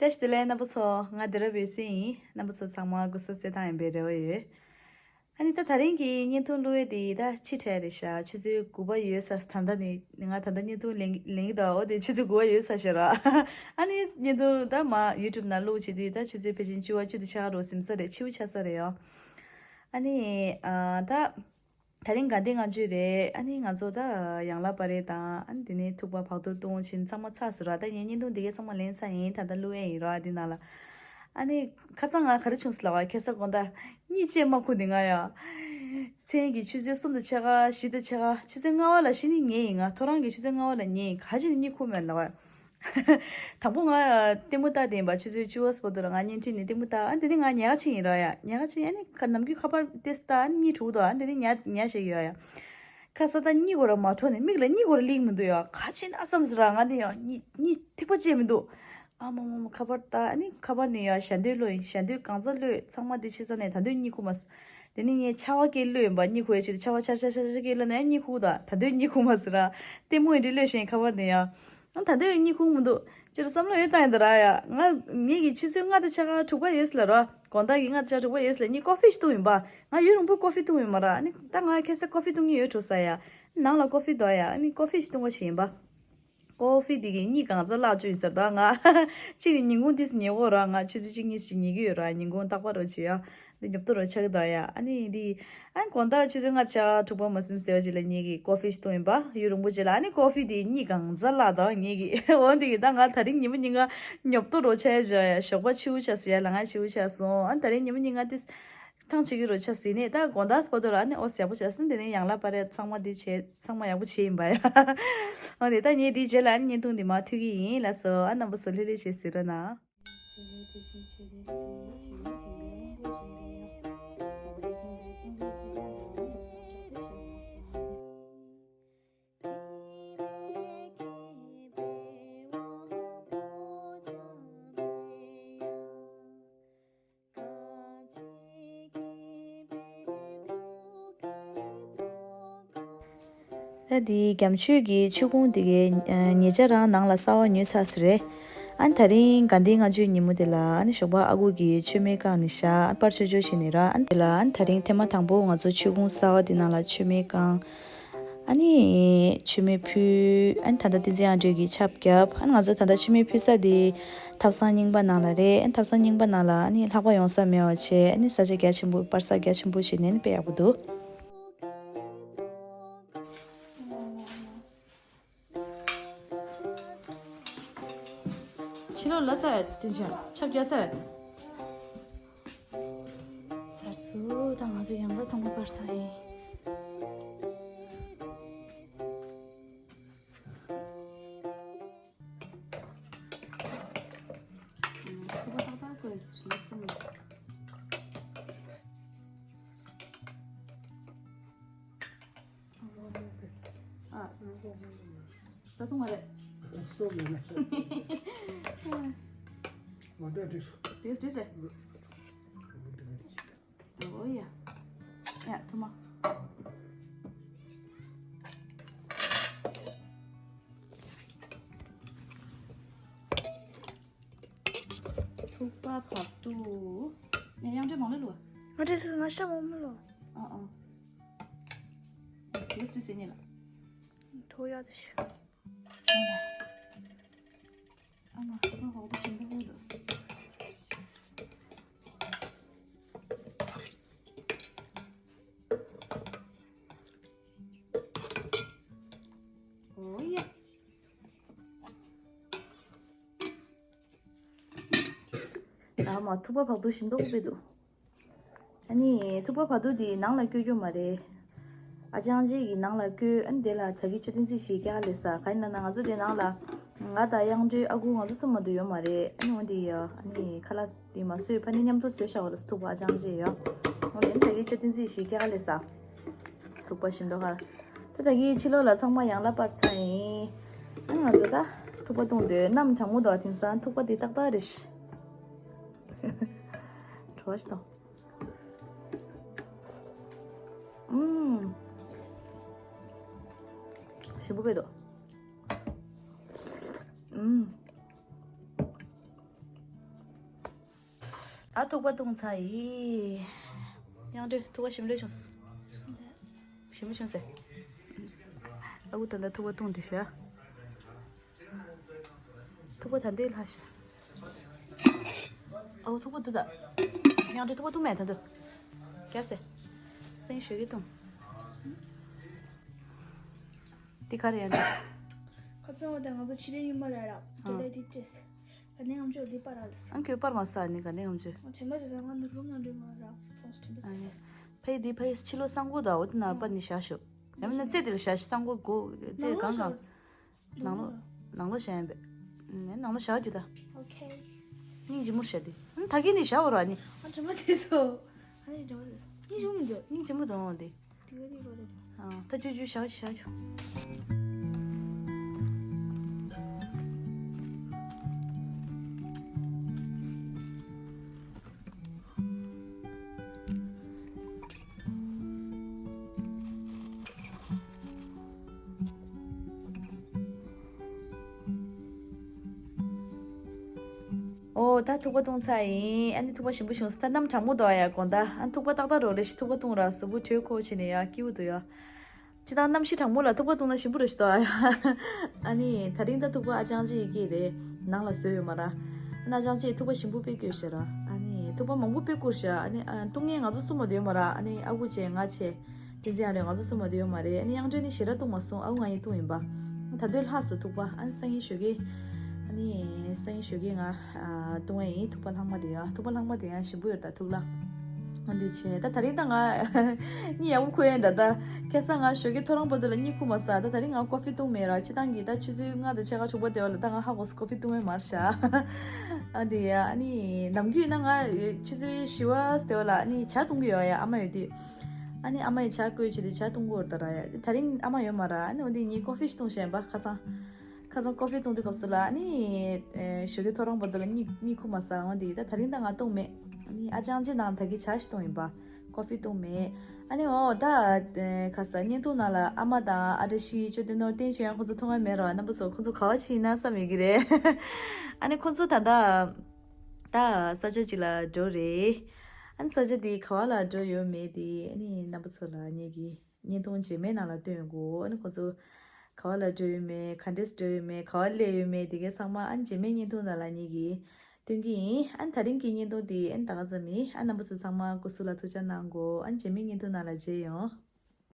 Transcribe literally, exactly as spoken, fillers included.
བཀྲ་ཤིས་བདེ་ལེགས་རྣམ་པ་ཚོ། ང་བདེ་རབ་འོད་ཟེར་ཡིན། རྣམ་པ་ཚོ་ཚང་མ་སྐུ་གཟུགས་གསལ་ཐང་ཡིན་པའི་རེ་བ་ཡོད། ཨ་ནི་ད་དེ་རིང་གི་བརྙན་ཐུང་བླུག་ཡས་དེ་ད་ཕྱི་དྲོ་རེད་ཤག་ཆུ་ཚོད་དགུ་པ་ཡོལ་ས། ད་ལྟ་ནི་ང་ད་ལྟ་བརྙན་ཐུང་ལེན་ལེན་གྱི་འདུག་འོ་དེ་ཆུ་ཚོད་དགུ་པ་ཡོལ་ས་ཤག་ར། ཨ་ནི་བརྙན་ཐུང་ད་མ་ཡུ་ཊུབ་ནང་བླུག་བྱེད་དུས་ད་ཆུ་ཚོད་ཕལ་ཆེར་བཅུ་པ་བཅུ་དང་ཕྱེད་ཀ་རོ་ཟིན་ས་རེད། ཕྱི་པོ་ཆགས་ས་རེད་ཡ། ཨ་ནི་ཨ་ད། དེ་རིང་དགའ་ལྡན་ལྔ་མཆོད་རེད། ཨ་ནི་ང་ཚོ་ད་ཡང་ལ་པ་རེད་དང་། ཨ་ནི་དེ་ནས་ཐུག་པ་བག་ཐུག་བཏུང་བྱས་ཚང་མ་ཚར་སོང་ར། ད་ངས་བརྙན་ཐུང་འདི་གའི་ཚང་མ་ལེན་ཚར་ཡིན། ད་ལྟ་བླུག་ཡས་ཡིན་ར་འདི་ནང་ལ། ཨ་ནི་ཁ་སང་ང་ག་རེ་བྱུང་སོང་ལབ་པ། ཁ་སང་དགོང་དག་གཉིད་ཅིག་མ་ཁུག་འདི་ང་ཡ། མཚན་གྱི་ཆུ་ཚོད་གསུམ་དང་ཕྱེད་ཀ་བཞི་དང་ཕྱེད་ཀ་ཆུ་ཚོད་ལྔ་པ་ལ་གཞི་ནས་ཉལ་ཡིན། ང་ཐོ་རངས་ཀྱི་ཆུ་ཚོད་ལྔ་པ་ལ་ཉལ་ཡིན། ག་ཅི་ནས་གཉིད་ཁུག་མེད་ལབ་པ། དང་པོ་ང་ལྟད་མོ་ལྟ་བསྡད་ཡིན་པ། ཆུ་ཚོད་བཅུ་པ་སྤོ་ཏོ་ལ་ང་བརྙན་འཕྲིན་ནས་ལྟད་མོ་ལྟ། ཨ་དེ་ནས་ང་ཉལ་ཁ་ཕྱིན་ཡིན་ར་ཡ། ཉལ་ཁ་ཕྱིན། ཨ་ནི་ཁ་ནམ་རྒྱུན་ཁ་པར་ཏེས་ལྟ། ཨ་ནི་གཉིད་འཁྲུག་འདུག་ཨ་དེ་ནས་ཉལ་ཉལ་བཞག་ཡོད་ཡ། ཁ་ས་ད་གཉིད་ཁུག་ར་མ་འཕྲོ་ནས་མིག་ལ་གཉིད་ཁུག་ར་སླེབས་མི་འདུག་ཡ། ག་ཕྱིན་ཨ་བསམ་ཟེར་ར། ང་དེ་ཡ་གཉིད་གཉིད་ཐིགས་པ་བཅད་མི་འདུག་ཨ་མ་མ་མ་ཁ་པར་ལྟ། ཨ་ནི་ཁ་པར་ནས་ཡ་ཞལ་འདོན་བླུགས་ཡིན། ཞལ་འདོན་གང་ཚ་བླུགས་ཚང་མ་དེ་བྱས་ཚར་ནས་ད་དུང་གཉིད་ཁུག་མ་སོང་། དེ་ནས་ངས་ཆར་པ་སྐད་བླུགས་ཡིན་པ། གཉིད་ཁུག་ཡ་ཆེད་དུ་ཆར་པ་ཆར་ཆར་ཆར་ཆར་སྐད་བླུགས་ནས་གཉིད་ཁུག་ད། ད་དུང་གཉིད་ཁུག་མ་སོང་ར། ལྟད་མོ་འདི་འདྲ་བླུགས་བཞག་ཡིན་ཁ་པར་ནས་ཡ། ཨ་ད་དུང་གཉིད་ཁུག་མི་འདུག་ཅེས་བསམ་བློ་ཡོད་བཏང་ཡིན་ད་ར་ཡ། ང་ངེད་ཀྱི་ཆུ་ཚོད་ལྔ་དང་ཕྱེད་ཀ་དྲུག་པ་ཡོལ་ལ་ར། དགོང་དག་གི་ལྔ་དང་ཕྱེད་ཀ་དྲུག་པ་ཡོལ་ལ་ངས་ཀོ་ཧྥི་ཞིག་བཏུང་ཡིན་པ། ང་ཡུན་རིང་པོ་ཀོ་ཧྥི་བཏུང་ཡོད་མ་ར། ཨ་ནི་ད་ང་ཁ་སང་ཀོ་ཧྥི་བཏུང་གི་ཡོད་འགྲོ་ས་ཡ། ནང་ལ་ཀོ་ཧྥི་འདུག་ཡ། ཨ་ནི་ཀོ་ཧྥི་ཞིག་བཏུང་བ་ཞིག་ཡིན་པ། ཀོ་ཧྥི་དེ་གིས་གཉིད་གང་ཚ་བརླག་བཅུག་ཡིན་ཟེར་ད་ང་། གཅིག་ནི་ཉིན་གུང་དེ་ཚོ་ཉལ་གོ་ར། ང་ཆུ་ཚོད་གཅིག་གཉིས་ཤིག་ཉལ་གི་ཡོད་ར། ཉིན་གུང་རྟག་པར་རོ་བྱེད་ཡ། འདི་ཉོབ་ཏོ་རོ་ཆགས་ཀྱི་འདུག་ཡ། ཨ་ནི་འདི་ཨ་དགོང་དག་ཆུ་ཚོད་ལྔ་དང་ཕྱེད་ཀ་དྲུག་པ་མ་ཟིན་ཟེར་བ་ཅིག་ལ་ངེད་ཀྱིས་ཀོ་ཧྥི་ཞིག་བཏུང་ཡིན་པ། ཡུན་རིང་པོ་ཅིག་ལ། ཨ་ནི་ཀོ་ཧྥི་དེ་གཉིད་གང་ཚ་བརླག་འདུག་ངེད་ཀྱིས། འོ་འདི་གིས་ད་ང་དེ་རིང་ཉི་མ་ཉིན་གང་ཉོབ་ཏོ་རོ་ཆགས་ཡ་བྱས་ཡ། ཞོགས་པ་ཕྱི་པོ་ཆགས་སོང་ཡ། ལ་ང་ཕྱི་པོ་ཆགས་སོང་། ཨ་དེ་རིང་ཉི་མ་ཉིན་གང་དེ་ཐང་ཆད་ཀྱི་རོ་ཆགས་ཟིན་ནས། ད་དགོང་དག་སྤོ་ཏོ་ལ་ཨ་ནི་ཨོ་ཡག་པོ་བྱས་སོང་། དེ་ནས་ཡང་ལ་པ་རེད། ཚང་མ་འདི་བྱས། ཚང་མ་ཡག་པོ་བྱས་ཡིན་པ་ཡ། འོ་དེ་ད་ངས་འདི་རྗེས་ལ་ཨ་ནི་བརྙན་ཐུང་འདི་མར་མཐུད་ཀྱི་ཡིན་ལགས་སོ། ཨ་རྣམ་པ་ཚོ་ལྷོད་ལྷོད་བྱས་གཟིགས་རོགས་གནང་། ད་འདི་རྒྱ་མཆོད་ཀྱི་མཆོད་ཀོང་འདི་གའི་ཉེ་ཆར་རང་ནང་ལ་གསར་པ་ཉོས་ཚར་ས་རེད། ཨ་ནི་དེ་རིང་དགའ་ལྡན་ལྔ་མཆོད་ཉིན་མོ་དེ་ལ་ཨ་ནི་ཞོགས་པ་ཨ་ཁུ་གིས་མཆོད་མེ་བཀང་ནས་བཞག་ཨ་ནི་པར་ཆོས་ཆོས་བྱས་ནས་ར། ཨ་ནི་དེ་ལ་ཨ་ནི་དེ་རིང་ཐེངས་མ་དང་པོ་ང་ཚོ་མཆོད་ཀོང་གསར་པ་འདི་ནང་ལ་མཆོད་མེ་བཀང་། ཨ་ནི་མཆོད་མེ་ཕུལ། ཨ་ནི་ད་ལྟ་བསྟན་འཛིན་དབྱངས་སྒྲོན་གྱིས་ཆབ་བརྒྱབ། ཨ་ནི་ང་ཚོ་ད་ལྟ་མཆོད་མེ་ཕུལ་ས་དེ་ཐབ་ཚང་རྙིང་པ་ནང་ལ་རེད། ཨ་ནི་ཐབ་ཚང་རྙིང་པ་ནང་ལ་ཨ་ནི་ལྷགས་པ་ཡོང་ས་མེད་པ་བྱས། ཨ་ནི་ས་ཆ་རྒྱ་ཆེན་པོ་པར་ས་རྒྱ་ཆེན་པོ་བྱས་ནས་ཨ་ནི་དཔེ་ཡག་པོ་འདུག་ཕྱི་ལོགས་ལ་ས་དེ་བྱས་ཆབ་རྒྱག་ས། ད་ཚོ་ད་ང་ཚོ་ཡང་པ་ཚང་མ་པར་ས་ཡིན། ཁོ་པ་ཏག་ཏག་དགོས་ཟེར་ནས་སེམས། ཨ། ས་འཐུང་བ་རེད། སོ་མེད་ན། མ་ད་འགྲིག་སོང་། དེས་འགྲིག་ཟེར། འོ་ཡ། ཡ་ཐུ་མ། ཐུག་པ་བག་ཐུག་ཡ་ཡང་འདྲེ་མང་ལེ་ལུ། ང་འདྲེ་སུ་ང་ཤ་མང་མ་ལོ། ཨ་ཨ། ཡ་ཐུག་སི་སི་ཉེ་ལ། ཐུག་ཡ་དེ་ཤི། ཨ་མ་ཧ་ཧོ་དེ་ཤིན་ཏུ་ཧུ་དུ། ཨོ་ཡ། ཨ་མ་ཐུག་པ་བག་ཐུག་ཞིམ་མདོག་དཔེ་འདུག་ཨ་ནི་ཐུག་པ་བག་ཐུག་འདི་ནང་ལ་བསྐྱོད་རྒྱུ་མ་རེད། ཨ་ཅང་ཅེ་གི་ནང་ལ་བསྐྱོད། ཨ་ནི་དེ་ལ་ད་གི་མཆོད་རྟེན་རྩིས་ཤིག་སྐྱག་ལས་ས་ག་ཡིན་ན་ན་ང་ཚོ་དེ་ནང་ལ་ང་དང་གཡང་སྒྲོལ་ཨ་ཁུ་ང་ཚོ་གསུམ་མ་གཏོགས་ཡོད་མ་རེད། ཨ་ནི་འོན་ཏེ་ཡ་ཨ་ནི་ཁ་ལག་དེ་མ་བཟོས་ཕ་ནི་མཉམ་དུ་བཟོས་བཞག་པ་ལ་ཐུག་པ་ཨ་ཅང་ཅེ་ཡ། འོན་ཏེ་ད་གི་མཆོད་རྟེན་རྩིས་ཤིག་སྐྱག་ལས་ས། ཐུག་པ་ཞིམ་མདོག་ཁ། ད་ད་གི་ཕྱི་ལོགས་ལ་ཚང་མ་ཡང་ལ་པར་ཚར་ཡིན། ཨ་ང་ཚོ་ད་ཐུག་པ་བཏུང་དུས་གནམ་གྲང་མོ་འདུག་དེང་སང་ཐུག་པ་དེ་ཏག་ཏག་རེད་ཤི། བྲོ་བ་ཞིག་དང་། ཨུམ། ཞིམ་པོ་དཔེ་འདུག་ཨུམ། ད་ཐུག་པ་བཏུང་ཚར་ཡིན། དབྱངས་སྒྲོན་ཐུག་པ་ཞིམ་ལོས་བྱུང་། ཞིམ་པོ་བྱུང་ཟེར། ཨ་ཁུ་ད་ལྟ་ཐུག་པ་བཏུང་དེ་བཞག་ཐུག་པ་ད་འདི་ལྷག་ཤག་ཨོ་ཐུག་པ་འདུག་ད། དབྱངས་སྒྲོན་ཐུག་པ་བཏུང་མེད་ད་འདུག་ཀྱ་སེ། སེང་ཞོལ་གྱིས་བཏུང་། འདི་ག་རེ་ཡ་འདི། ཁ་སང་བ་དང་ང་ཚོ་ཕྱི་པའི་ཡུལ་མ་ལ་ར་དེ་ལས་དེ་བྲེས། ཨ་ནི་ང་ཚོ་འདི་པར་ཨ་ལས། ཨང་ཁྱོད་པར་མ་ས་ནི་ག་ནི་ང་ཚོ། དྲན་པ་བྱེད་ས་ང་ནུབ་རུམ་ནང་འགྲོ་མ་རག་ཚོ་མཐོང་སོ་དྲན་པ་བྱེད་ས། ཕ་ཡི་འདི་ཕ་ཡི་ཕྱི་ལོ་གསང་སྒོ་ད་འོ་དེ་ན་པར་ནི་བཞག་ཤོག་ཡང་མིན་ན་རྩེ་དེ་ལ་བཞག་ཤོག་གསང་སྒོ་སྒོ་རྩེ་གང་གང་། ནང་ལོགས། ནང་ལོགས་བཞག་ཡིན་པས། ནང་ལོགས་བཞག་རྒྱུ་ད། ཨོ་ཁེ། སྙིང་རྗེ་མོ་བྱས་ཏེ། ད་གིན་ནས་བཞག་འོ་ར་ནི། ཨ་དྲན་པ་བྱས་སོ། ཨ་ནི་དྲན་པ་བྱས་སོ། སྙིང་རྗེ་མོ་འདུག་སྙིང་རྗེ་མོ་འདུག་འོ་དེ། དེ་ག་དེ་ག་རེད། ཨ་ད་ཅུ་ཅུ་བཞག་བཞག་རྒྱུ། ཨོ་ད་ཐུག་པ་བཏུང་ཚར་ཡིན། ཨ་ནི་ཐུག་པ་ཞིམ་པོ་བྱུང་སོང་། ད་གནམ་གྲང་མོ་འདུག་ཡ་དགོང་དག་ཨ་ཐུག་པ་ཏག་ཏག་རོ་རེ་ཞིག་ཐུག་པ་བཏུང་ར་གཟུགས་པོ་དྲོད་ཁོག་བྱས་ནས་ཡ་སྐྱིད་པོ་འདུག་ཡ། ཅི་ད་གནམ་གཤིས་གྲང་མོ་ལ་ཐུག་པ་བཏུང་ན་ཞིམ་པོ་རེ་ཞིག་འདུག་ཡ། ཨ་ནི་ད་རིང་ད་ཐུག་པ་ཨ་ཅང་ཅི་ཡི་གེ་རེད། ནང་ལ་བཟོས་ཡོད་མ་ར། ཨ་ན་ཅང་ཅི་ཐུག་པ་ཞིམ་པོ་དཔེ་དགོས་ཤེ་ར། ཨ་ནི་ཐུག་པ་མང་པོ་དཔེ་བསྐུར་ཤག་ཨ་ནི་ཨ་བཏུང་མཁན་ང་ཚོ་གསུམ་མ་དེ་ཡོད་མ་ར། ཨ་ནི་ཨ་ཁུ་བྱས་ང་བྱས། བསྟན་འཛིན་ཨ་རེ་ང་ཚོ་གསུམ་མ་དེ་ཡོད་མ་རེད། ཨ་ནི་དབྱངས་སྒྲོན་ནི་ཞེ་དྲག་བཏུང་མ་སོང་། ཨ་ཁུ་ང་ཡིས་བཏུང་ཡིན་པ། ད་དུང་ལྷག་སོ་ཐུག་པ་ཨ་ནི་སང་ཉིན་ཞོགས་ཀས། ཨ་ནི་སང་ཉིན་ཞོགས་ཀས་ང་ཨ་བཏུང་བ་ཡིན། ཐུག་པ་ལྷག་མ་དེ་ཡ་ཐུག་པ་ལྷག་མ་དེ་ཡང་ཞིམ་པོ་ཡོད་ད་ཐུག་ལ། ཨ་འདི་བྱས་ད་ད་རིང་ད་ང་གཉིད་ཡག་པོ་ཁུག་ཡིན་ད་ད། ཁ་སང་ང་ཞོགས་ཀས་ཐོ་རངས་བར་དུ་ལ་གཉིད་ཁུག་མ་སོང་། ད་ད་རིང་ང་ཀོ་ཧྥི་བཏུང་མེད་ར། ཕྱི་ཐང་གི་ད་ཆུ་ཚོད་ལྔ་དང་ཕྱེད་ཀ་དྲུག་པ་དེ་བ་ལ་ད་ང་ཧ་གོ་སོང་ཀོ་ཧྥི་བཏུང་མེད་མར་ཤག་ཨ་འདི་ཡ་ཨ་ནི་ནམ་རྒྱུན་ན་ང་ཆུ་ཚོད་བཞི་པ་དེ་བ་ལ་ཨ་ནི་ཇ་བཏུང་གི་ཡོད་ཡ་ཨ་མ་ཡོད་དུས། ཨ་ནི་ཨ་མ་ཡི་ཇ་བསྐོལ་བྱས་ཏེ་ཇ་བཏུང་གི་ཡོད་ད་ར་ཡ། ད་རིང་ཨ་མ་ཡོད་མ་ར། ཨ་ནི་འོ་འདི་ངས་ཀོ་ཧྥི་ཞིག་བཏུང་བྱས་པ་ཁ་སང་། ཁ་སང་ཀོ་ཧྥི་བཏུང་དུས་སྐབས་སུ་ལ་ཨ་ནི་ཨེ་ཞོགས་ཀས་ཐོ་རངས་བར་དུ་ལ་གཉིད་གཉིད་ཁུག་མ་སོང་། འོ་འདི་ད་ད་རིང་ད་ང་བཏུང་མེད། ཨ་ནི་ཨ་ཅང་ཅི་ནང་ད་གི་ཇ་ཞིག་བཏུང་ཡིན་པ། ཀོ་ཧྥི་བཏུང་མེད། ཨ་ནི་འོ་ད་ཨེ་ཁ་སང་བརྙན་ཐུང་ནང་ལ་ཨ་མ་དང་ཨ་བཀྲ་ཤིས་ཅོ་ཏི་ནོར་བསྟན་ཆོས་ཡང་ཁོང་ཚོ་མཐོང་ཡ་མེད་ར། རྣམ་པ་ཚོ་ཁོང་ཚོ་ག་བ་ཕྱིན་ཡིན་ན་བསམ་ཡོད་ཀྱི་རེད། ཨ་ནི་ཁོང་ཚོ་ད་ལྟ་ད་ས་ཆ་གཅིག་ལ་འགྲོ་རེད། ཨ་ནི་ས་ཆ་དེ་ག་བ་ལ་འགྲོ་ཡོད་མེད་དེ་ཨ་ནི་རྣམ་པ་ཚོ་ལ་ངེད་ཀྱི་བརྙན་ཐུང་རྗེས་མའི་ནང་ལ་སྟོན་དགོས། ཨ་ནི་ཁོ་ཚོ་ག་བ་ལ་འགྲོ་ཡོད་མེད་ག་འདྲས་འགྲོ་ཡོད་མེད་ག་བ་སླེབས་ཡོད་མེད་དེ་གའི་ཚང་མ་ཨ་ནི་རྗེས་མའི་བརྙན་ཐུང་ནང་ལ་ངེད་ཀྱིས་སྟོན་གྱི་ཡིན། ཨ་ནི་ད་རིང་གི་བརྙན་ཐུང་དེ་ཨ་ནི་ད་ག་ཙམ་ཡིན། ཨ་ནི་རྣམ་པ་ཚོ་ཚང་མ་སྐུ་གཟུགས་ལ་ཐུགས་ཅག་གནང་དགོས། ཨ་ནི་རྗེས་མའི་བརྙན་ཐུང་ནང་ལ་མཇལ་ཡོང་།